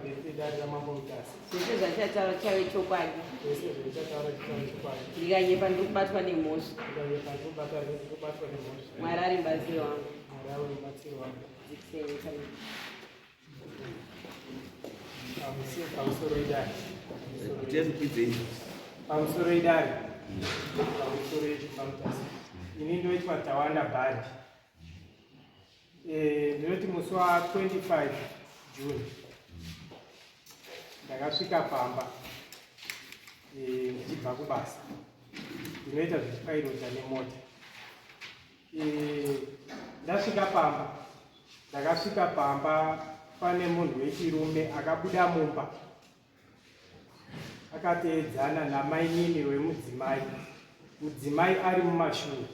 pamberi pedare raMambo Mutasa. Zvese zvachataura chave chokwadi. Zvese zvandichataura chichave chokwadi. Ndikanyepa ndiri kubatwa nemhosva. Ndikanyepa ndiri kubatwa ndiri kubatwa nemhosva. Mwari ari mubatsiri wangu. Mwari ari mubatsiri wangu. Dzikisei tsana. Pamusoro idare. Tiyazikwidzei. Pamusoro idare. Pamusoro yechipamutasa. Ini ndoitwa Tawanda Bhandi. Eh, ndinoti musi wa 25 June ndakasvika pamba eh, ndichibva kubasa ndinoita zvechipairota nemota eh, ndasvika pamba ndakasvika pamba pane munhu wechirume akabuda mumba akateedzana namainini wemudzimai mudzimai ari mumashure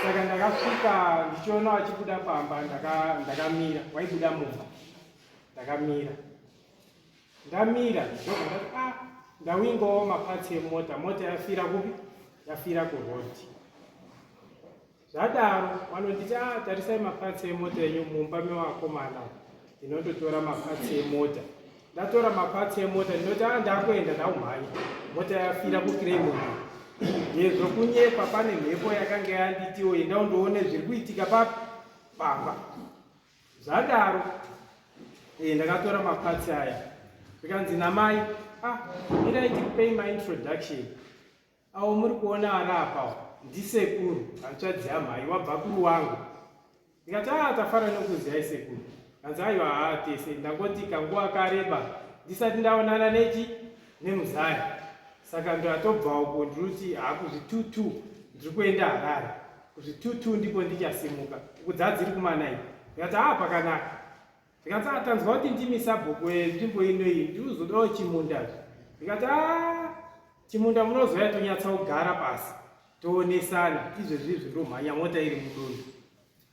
saka ndakasvika ndichiona wachibuda pamba ndakamira waibuda mumba ndakamira ndamira ndobva ndati a ah, ndawingawo mapatsi emota mota yafira kupi yafira kurodhi Zvadaro vanonditi ah, tarisai mapatsi emota enyu mumba mewakomana. Ndinototora mapatsi emota. Ndatora mapatsi emota ndinoti ah, ndakuenda ndakumhanya. Mota yafira kuKremlin. Ndezvo kunyepa pane mhepo yakanga yanditiwo enda undoone zviri kuitika papi pamba. Zvadaro eh, ndakatora mapatsi aya zvikanzi namai ah, mirai tikupei maintroduction Avo muri kuona ari apa ndisekuru hanzvadzi yamhai wabva kuruwangu ndikati aa ah, tafara nokuziyai sekuru hanzi aiwa haa tese ndangoti kanguva kareba ndisati ndaonana nechi nemuzaya saka ndatobva uko ndiri kuti hakuzvitutu ndiri kuenda harare kuzvitutu ndipo ndichasimuka uku dzadziri kumanai ndikati aa ah, pakanaka Ndikati ah, tanzwa kuti ndimi sabhuku wenzvimbo ino iyi ndikuzodawo chimunda ndikati ah, chimunda munozouya tonyatsa kugara pasi toonesana izvezvi izvi ndomhanya mota iri mudundu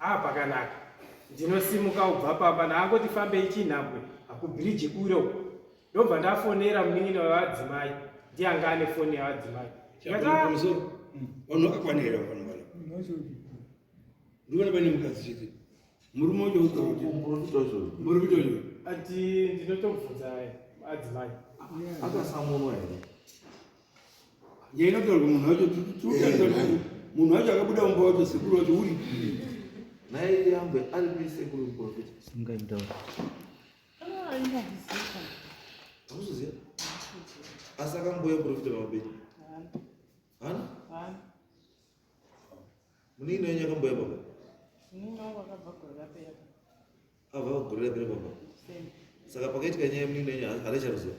ah, pakanaka ndinosimuka kubva pamba naangoti fambei chinhambwe hakubhiriji kure uko ndobva ndafonera munin'ina wevadzimai ndiye anga ane foni yavadzimai ndikati ah, vanhu vakakwanira vanhu vana ndikuona pane mukadzi chete murume wacho muprofita wacho ati ndinotobvunza adzimai akasamunwa here nyaya inotaurwa munhu wacho munhu wacho akabuda mumba wacho sekuru wacho uri naye yangwe ari kui sekuru muprofita hakuzoziva asi akamboya muprofita pamabedi hana Munin'ina wenyu akamboya baba? Munin'ina wangu akabva gore rapera. Abva gore rapera baba. Saka pakaitika nyaya yemunin'ina wenyu haana charuziva?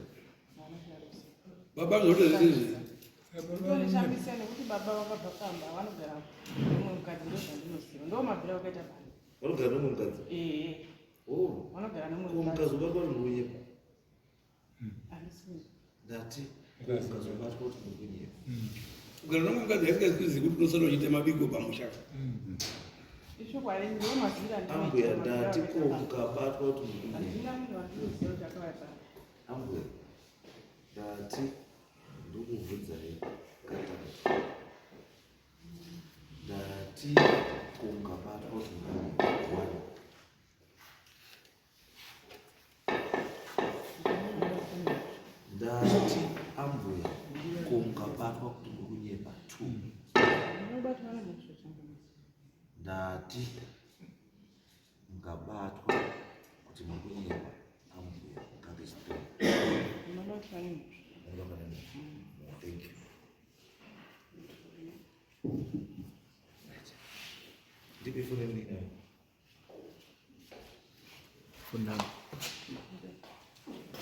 Baba zvinoita zvese izvi. Ndinoshambisa nekuti baba vakabva pamba vanogara nemumwe mukadzi ndozvandinoziva. Ndo mabvira vakaita pano. Vanogara nemumwe mukadzi? Eh. Oh. Vanogara nemumwe mukadzi. Mukadzi ubatwa kuti ndikunyepa. Ndati ukazobatwa kuti ndikunyepa. Kugara nomumwe mukadzi asingazivi kuti unosara uchiita mabiko pamusha. Ambuya ndati ko mukabatwa kuti ndikunyepa. Ambuya ndati ndikubvunzai katatu. Ndati ko mukabatwa kuti ndikunyepa. One. Ndati ambuya ko mukabatwa kuti muri kunyepa two. Ndati mukabatwa kuti muri kunyepa ambuya mukapesi three. Thank you. Right. Ndipe foni ninayo.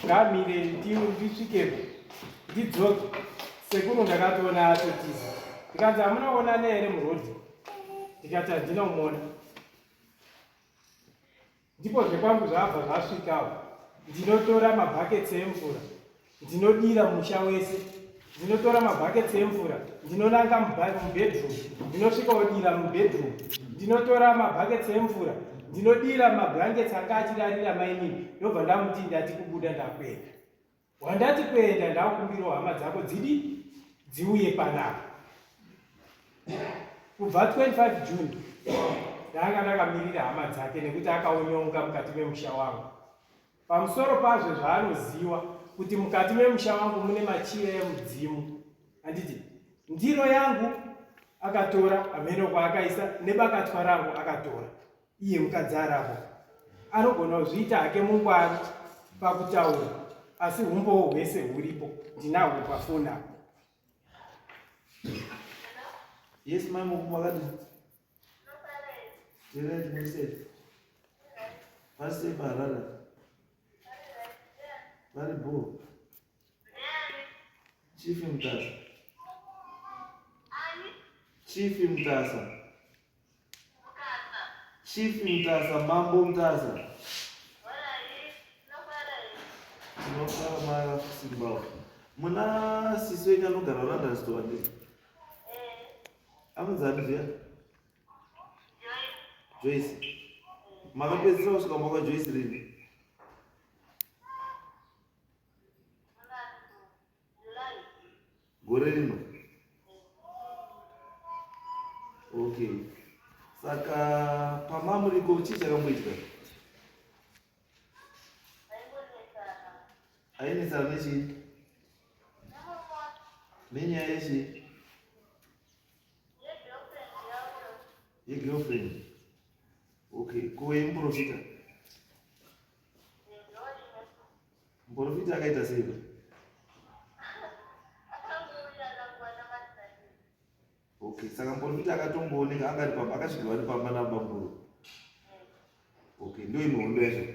Ngamire ndisvikepo ndidzoke sekuru ndakatoona atotiza ndikanzi hamuna kuonana here murodhi ndikati handina kumuona ndipo zvekwangu zvabva zvasvikawo ndinotora mabhaketsi emvura Ndinodira musha wese, ndinotora mabhaketsi emvura, ndinonanga mubedroom, ndinosvika odira mubedroom, ndinotora mabhaketsi emvura, ndinodira mablankets anga achirarira mainini, ndobva ndamuti ndati kubuda ndakuenda. Wandati kuenda ndakumbirawo hama dzako dzidi dziuye panapa. Kubva 25 June ndanga ndakamirira hama dzake nekuti akaonyonga mukati memusha wangu. Pamusoro pazvo zvaanoziwa kuti mukati memusha wangu mune machira emudzimu, handiti? Ndiro yangu akatora, hameno kwaakaisa, nebakatwa rangu akatora. Iye mukadzi arapo anogona kuzviita hake mungwari pakutaura, asi humbowo hwese huripo, ndinahwo pafoni apo. Yes, mai Muku makadini? Tiri muri Pasi parara. Vari bho. Chief Mutasa. Chief Mutasa. Chief Mutasa, Mambo Mutasa. Tinofara masimba. Muna sisi wenyu anogara London store ndii? Anonzi ani zviya? Joyce. Makapedzisira kusvika kumba kwaJoyce rini? Gore rino. Okay. Saka pamamuriko chii chakamboitika? Ainetsana nechii? Nenyaya yechii? Yegirlfriend. Okay, ko yemuprofita? Muprofita akaita sei? Okay, saka muprofita akatombooneka anga ari pamba akasvika vari pamba nabamkuru. Okay, ndo imwe hondo yacho.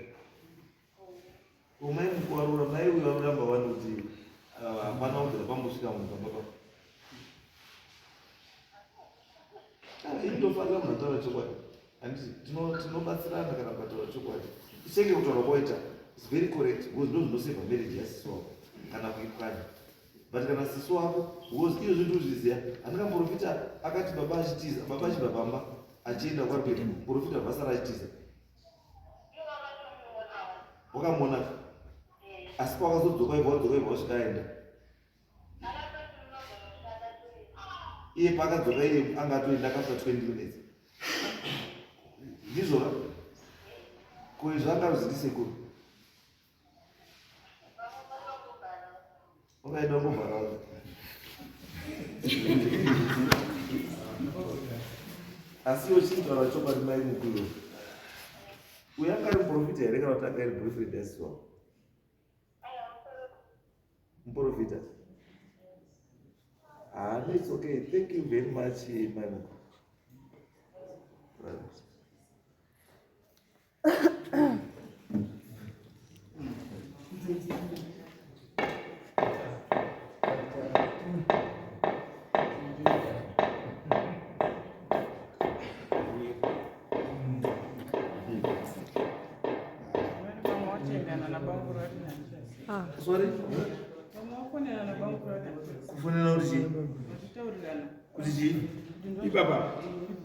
Ko mai mukuwarura mai uyo aruramba wani kuti ah, hapana kubvira pambosvika munhu pamba pako. Ah, ini ndofarira munhu ataura chokwadi. Handiti tinobatsirana kana ukataura chokwadi. Isenge kutaura kwaita is very correct because ndo zvinoseva marriage yasisi wako kana kuipwanya. But kana sisi wako because iyo zvinhu ndozviziva handika muprofita akati baba achitiza baba achibva pamba achienda kwari kuenda muprofita bvasara achitiza wakamuona asi pawakazodzoka ibva wadzoka ibva wasvika aenda iye paakadzoka iye anga atoenda akasvika 20 minutes ndizvona ko izvo anga azviti sekuru wakaenda kuvhara asi iwe chitaura chokwadi mai mukuru uyo anga ari muprofita here kana kuti anga ari boyfriend yasisi wako muprofita ah no it's okay thank you very much mai mukuru right. Sorry? Kufonera kuti chii? Kuti chii? Ipapa.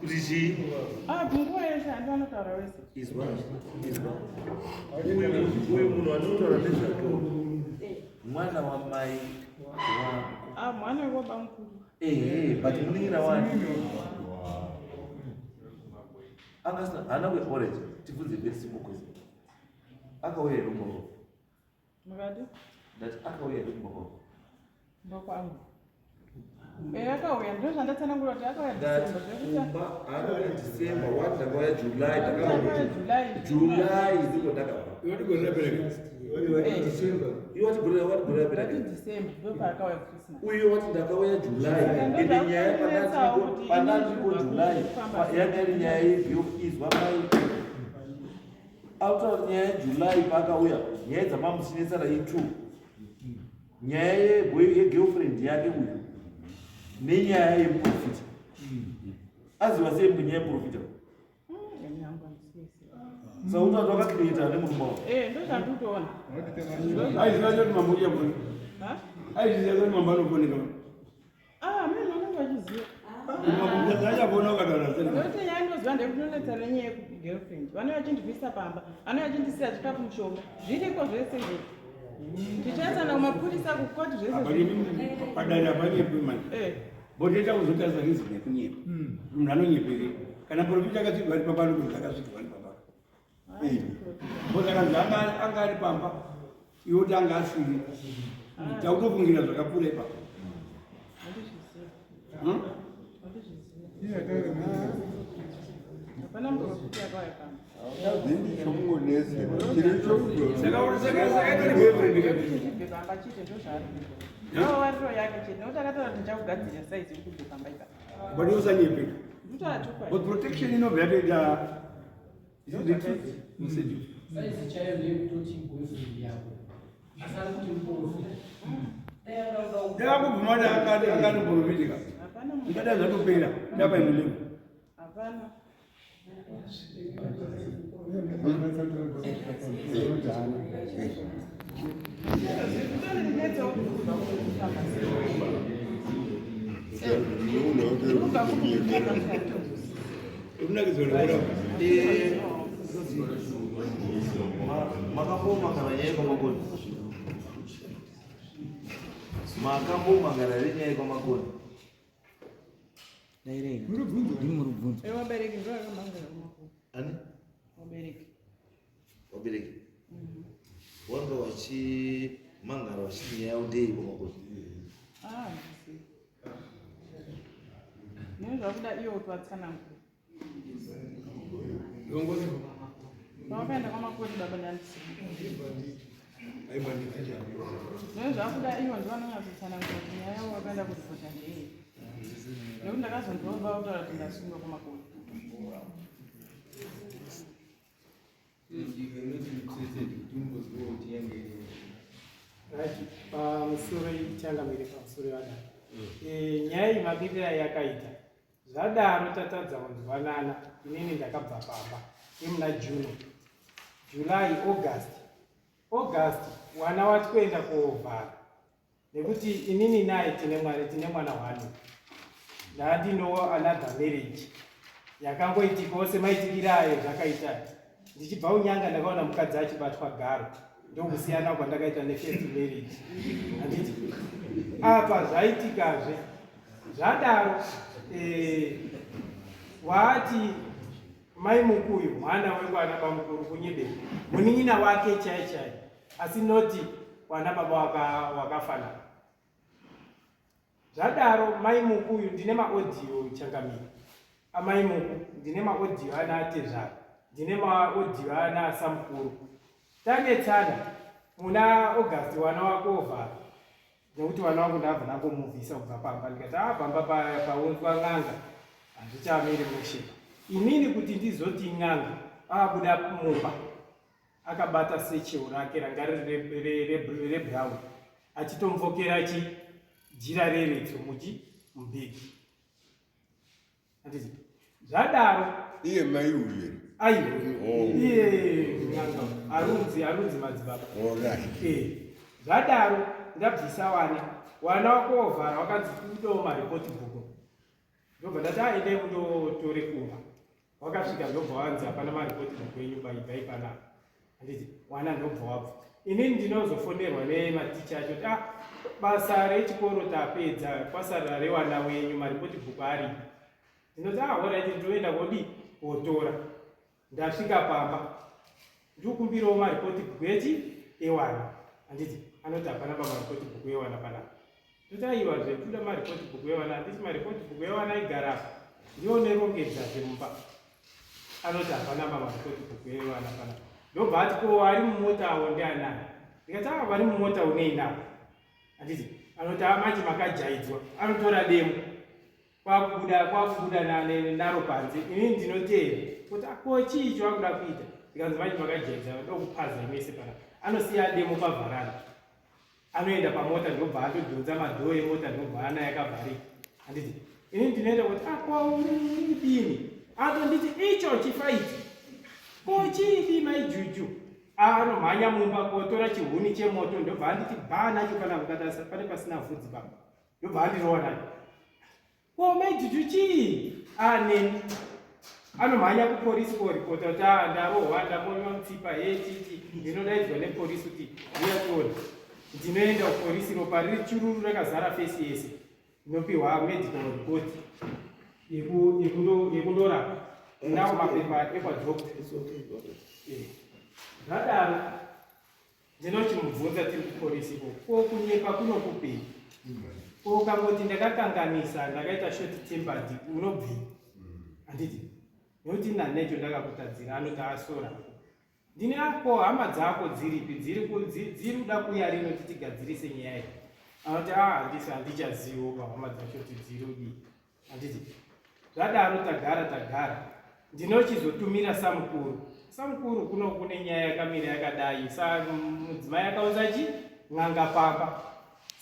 Kuti chii? Ah, nguva yese hanti vanotaura wese. Izwa, izwa. Uyu munhu wandinotaura nezvake mwana wamai wako. Ah, mwana webabamukuru. Ehe, but munin'ina wani. Angasina, haana kuya, alright, tibvunze very simple question. Akauya here kumba kwako? Mukati? Ndati akauya here kumba kwako? Kumba kwangu. Eh, akauya ndizvo zvandatsanangura kuti akauya Ndati December. kumba akauya December, wati ndakauya July, ndakauya Akauya July. July ndiko ndakabva. Iwe gore rapera. Iwe wati gore wati gore rapera. Ndati December ndopaakauya Christmas. Uyo wati ndakauya July. Saka Ende nyaya ndozvakunetsawo kuti panandiko ini July kufamba yanga iri nyaya yebio izwa mai. Autaura nyaya yeJuly paakauya nyaya dzamamuchinetsana i2. Nyaya yegirlfriend yake uyu nenyaya yemuprofita. Aziva sei nyaya yemuprofita? Saka utatu wakacreata nemurume wako. Eh, ndozvandikutoona. Aiziva choti mambo uya kuona. Ha? Aiziva choti mambo anofoneka. Ah, mimi vanenge vachiziva. Achakuona ukataura sei. Ndokuti nyaya ndinoziva ndeyekuti ndinonetsa nenyaya yekugirlfriend. Vanouya vachindibvisa pamba, vanouya vachindisiya chikafu mushonga. Zviriko zvese izvozvo. Tichaisana kumapurisa kukoti zvese Apa zviriko. padare hapanyepi manje. Eh. Botoita kuzotarisa reason yekunyepa. Munhu anonyeperei. Kana profita akasvikwa ari pamba anokunzi akasvikwa ari pamba. Because akanzi anga ari pamba, iwe kuti anga asiri, takutofungira zvakapfuura ipapo. Hapana muprofita akauya pamba. Saka itori boyfriend ka? Tibve pamba chete, ndo zvaari kuita. Ndo yake chete, nekuti akataura kuti ndichakugadzirira saizi yekuti ubve pamba ipapo. But usanyepeka. Ndikutaura chokwadi. But protection inobva yatoita. Is it the truth? Museju. Saizi chaiyo ndeyekutoti boyfriend yako, asi ari kuti muprofita. Dai anga kuda. Ndakangobvuma kuti akanoprofita. Hapana munhu. Ndikadai zvatopera ndapaine level. Hapana. Zvitondinetsawo kuti kubva kufamba sei. Kubva kufamba sei. Unakidzwa nekurapa. Makambomangana nyaya yekwamakoni? Makambomangana here nyaya yekwamakoni? Vabereki ndo vakamangara kumakoni. Ani? Vabereki. Vabereki wanga vachimangara vachiti nyaya yavo ndei kwamakoni? Ah, handizivi. Nezvakuda iwo kuti vatsanangure. Pavakaenda kwamakoti, baba, ndandisipo. Nezvakuda iwo ndo vanonyatsotsanangura kuti nyaya yavo vakaenda kuripota ndei, nekuti ndakazonzwa baba kutaura kuti ndasungwa kwamakoti. You were not interested kuti umbozwa kuti yange? Right, pamusoro, changamire, pamusoro yadaro. Nyaya iyi mamiriro yakaita zvadaro, tatadza kunzwanana. Inini ndakabva pamba imuna June, July, August. August wana wati kuenda kovhara, nekuti inini naye tine mwana, tine mwana one. Ndandino another marriage yakangoitikawo semaitikiro ayo zvakaita. Ndichibva unyanga ndakaona mukadzi achibatwa garo, ndokusiyana kwandakaita nefirst marriage, handiti? Apa zvaitikazve zvadaro. Waati mai Mukuyu mwana wekwana bamukuru, kunyebera munin'ina wake chai chai, asi noti wana baba wakafanana. Zvadaro mai Mukuyu, ndine maaudio, changamire, amai Muku, ndine maaudio ana atezvara, ndine maaudio ana samukuru. Tanetsana muna August, wana wakovhara, nekuti vana vangu ndabva ndangomuvhisa kubva pamba. Ndikati a pamba paunzwa n'anga, hazvichamiri mushe. Inini kuti ndizoti n'anga, abuda mumba akabata satchel rake ranga riri rebrown, achitomvokera chijira reretso muchi mubhegi, handiti? Zvadaro Iye mai uyu here? Aiwa. Oh. Iye n'anga arunzi madzibaba. Alright. Zvadaro ndabvisa wana, wana wakovhara, wakanzi kudawo mareport book. Ndobva ndati aendai mundotore kumba. Wakasvika, ndobva wanzi hapana mareport book enyu, baibvai panapa, handiti? Wana ndobva wabva. Inini ndinozofonerwa nematicha acho kuti ah, basa rechikoro tapedza, kwasarira rewana wenyu, mareport book aripo. Ndinoti ah, alright, ndinoenda kodi kotora. Ndasvika pamba, ndikukumbirawo mareport book echi ewana, handiti? Anoti hapana pamareport book ewana panapa. Toti aiwa, zvekuda mareport book ewana, handiti? Mareport book ewana aigara apa, ndiwo nerongedzazve mumba. Anoti hapana pamareport book ewana panapa. Ndobva ati ko ari mumota awo ndianani? Ndikati ava vari mumota unei navo, handiti? Anoti amachi makajaidzwa. Anotora demo, kwakubuda naro panze. Inini ndinoteera kuti ko chii chawakuda kuita? Ndikanzi machi makajaidza, ndokupaza imese panapa. Anosiya demo pavharanda, anoenda pamota, ndobva atodhonza madoor emota, ndobva ana yakavharika, handiti? Inini ndinoenda kuti akwaudini? Atonditi icho chifight, ko chiidi maijuju? Anomhanya mumba kotora chihuni chemoto, ndobva anditi bhaa nacho pana kukatasa pane pasina vhudzi papa, ndobva andirova nacho. Ko maijuju chii? Aneni anomhanya kupolisi koripota kuti a ndarohwa, ndamonywa mutsipa, he chichi. Ndinodaidzwa nepolisi kuti uya tione. Ndinoenda kupolisi, ropa riri chururu rakazara face yese. Ndinopiwa medical report yekundorapa. Ndinawo mapepa ekwadoctor. It's okay, got it. Zvadaro ndinochimubvunza tiri kuporisi iko, ko kunyepa kunokupei? Ko ukangoti ndakakanganisa, ndakaita short tempered, unobvei? Handiti nekuti nanecho ndakakutadzira. Anoti asora ndine ako hama dzako dziripi dziri dziri kuda kuuya rino titigadzirise nyaya iyi. Anoti a handisi handichazivo pahama dzacho kuti dziri kudii. Handiti zvadaro tagara tagara, ndinochizotumira samukuru. Samukuru, kuno kune nyaya yakamira yakadai, sa mudzimai akaunza chi n'anga pamba,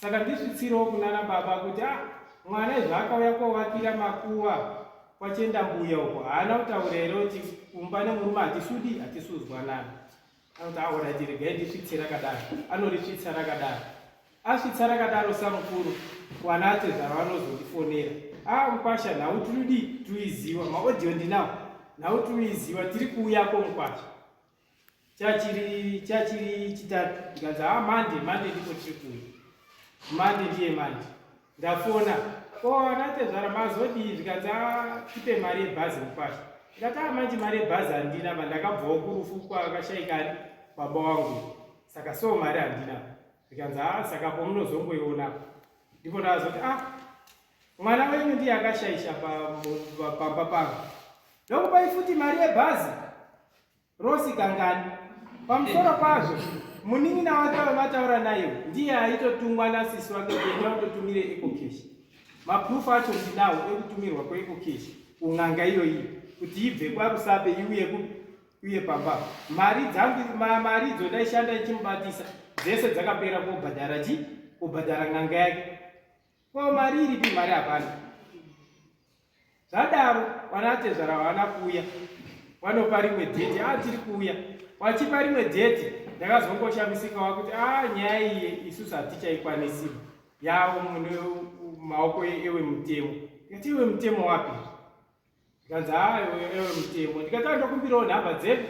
saka ndisvitsirewo kunana baba kuti a mwana izvo akauya kovakira makuva kwachienda mbuya uko, haana kutaura here kuti kumba nemurume hatisudi hatisuzwanana? Anoti aorati, regai ndisvitse rakadaro. Anorisvitsa rakadaro. Asvitsa rakadaro samukuru, wanatezvara vanozondifonera, a mukwasha, nhau tirudi tuiziwa, maaudio ndinawo, nhau tuiziwa, tiri kuuyako mukwasha. Chachiri chitatu, ndikanzi a mande mande ndipo tiri kuuya mande. Ndiye mande ndafona, ko anatezvara mazodii? Zvikanzi a tipe mari yebhazi mukwasha. Ndikati a manje mari yebhazi handina, vandakabvawo kurufu kwakashaikani baba wangu, saka so mari handina. Zvikanzi a saka pomunozongoiona. Ndipo ndazoti a mwana wenyu ndiye akashaisha pamba pangu, ndokupai futi mari yebhazi rosi kangani. Pamusoro pazvo munin'ina wake wavataura naye ndiye aitotumwa nasisi wake kuenda kutotumire EcoCash. Maproof acho ndinawo ekutumirwa kweEcoCash un'anga iyoyi kuti ibve kwaRusape iuye uye pamba. Mari dzangu, mari idzo ndaishanda ichimubatisa dzese dzakapera kobhadhara chi kobhadhara n'anga yake. Ko mari iripi? Mari hapana. Zvadaro vanatezvara vana kuuya, vanopa rimwe date, a tiri kuuya. Wachipa rimwe date, ndakazongoshamisika kuti a nyaya iyi isusu hatichaikwanisiba, yavo mune maoko ewe mutemo. Ndikati iwe mutemo wapi? Ndikanzi a ewe mutemo. Ndikati andokumbirawo nhamba dzedu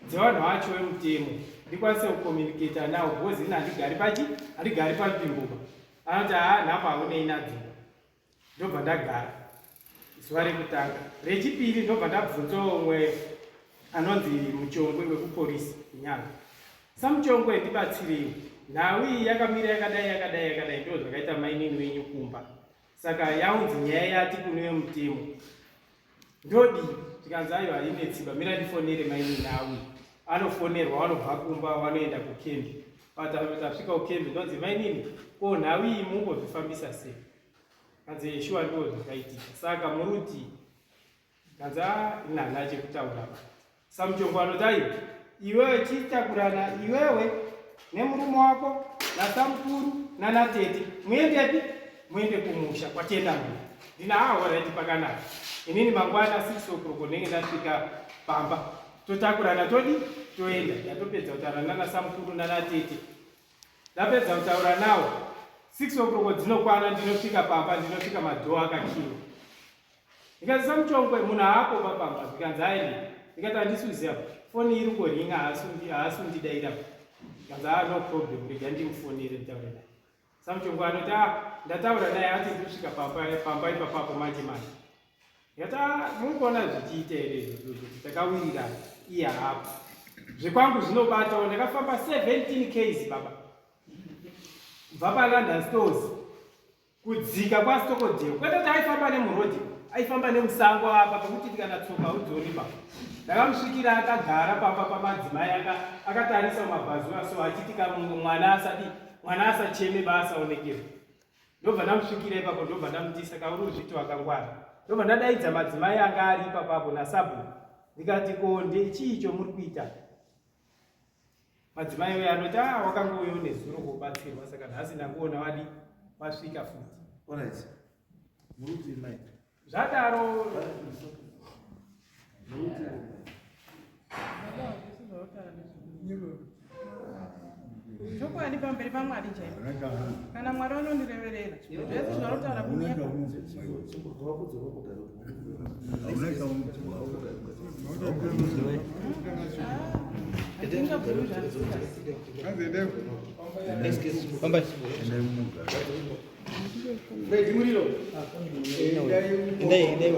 dzevanhu vacho vemutemo ndikwanise kucommunicata nawo, because ini handigari pachi handigari panzvimboba. Anoti haa, nhamba haunei nadzo. Ndobva ndagara zuva rekutanga, rechipiri ndobva ndabvunzawo umwe anonzi Muchongwe wekuporisi kunyanga. Samuchongwe, ndibatsirei, nhau iyi yakamira yakadai yakadai yakadai, ndo zvakaita mainini wenyu kumba, saka yaunzi nyaya yati kune wemutemo, ndodii? Tikanzi aiwa, haine tsiba, mira ndifonere mainini awi. Anofonerwa, vanobva kumba, vanoenda kukembi. Tasvika kukembi, ndonzi mainini, ko nhau iyi mungozvifambisa sei? Kanzi shuwa ndo zvakaitika, saka muruti? Kanzi a ina hana chekutaura. Samuchongo anoti aiwa, iwewe chitakurana iwewe nemurume wako nasamukuru nanatete, muendepi? Muende kumusha kwachenda mbuya. Ndina alright, pakanaka. Inini mangwana 6 o'clock ndenge ndasvika pamba, totakurana, todi toenda. Ndatopedza kutaura nana samukuru nanatete, ndapedza kutaura nawo, 6 o'clock dzinokwana, ndinosvika pamba, ndinosvika madoor akakiwa. Ndikati samuchongwe, munhu haakoba pamba. Zvikanzi aende. Ndikati handisi kuziva, foni iri kungoringa, haasi kundidaira. Ndikanzi a no problem, rega ndimufonere nditaure naye. Samuchongwe anoti a ndataura naye, ati ndikusvika pamba ipapapo manje manje. Ndikati a muri kuona zvichiita here izvozvo kuti takawirirana, iye haapo? Zvekwangu zvinobatawo, ndakafamba 17 ks baba, kubva paLondon Stores kudzika kwaStokodale, kwete kuti aifamba nemurodhi, aifamba nemusango apa pekuti kana tsoka haudzioni pa. Ndakamusvikira akagara pamba pamadzimai, akatarisa mumabhazuva so, achiti mwana asadi, mwana asacheme baasaonekerwa. Ndobva ndamusvikira ipapo, ndobva ndamuti saka uri uzviti wakangwara. Ndobva ndadaidza madzimai anga ari ipapapo nasabhu, ndikati ko ndechii chomuri kuita? Madzimai uyo anoti a wakangouyawo nezuro kobatsirwa, saka nhasi ndangoona wadi wasvika futi. Alright. Muruti mai. Zvadaro Muruti. Chokwadi pamberi paMwari chaipo, kana Mwari vanondireverera, zvese zvanotaura kunyepa. Chimbobva kugara. Handingabvumi zvandisingasi. Freddy Murilo. Endai, endai.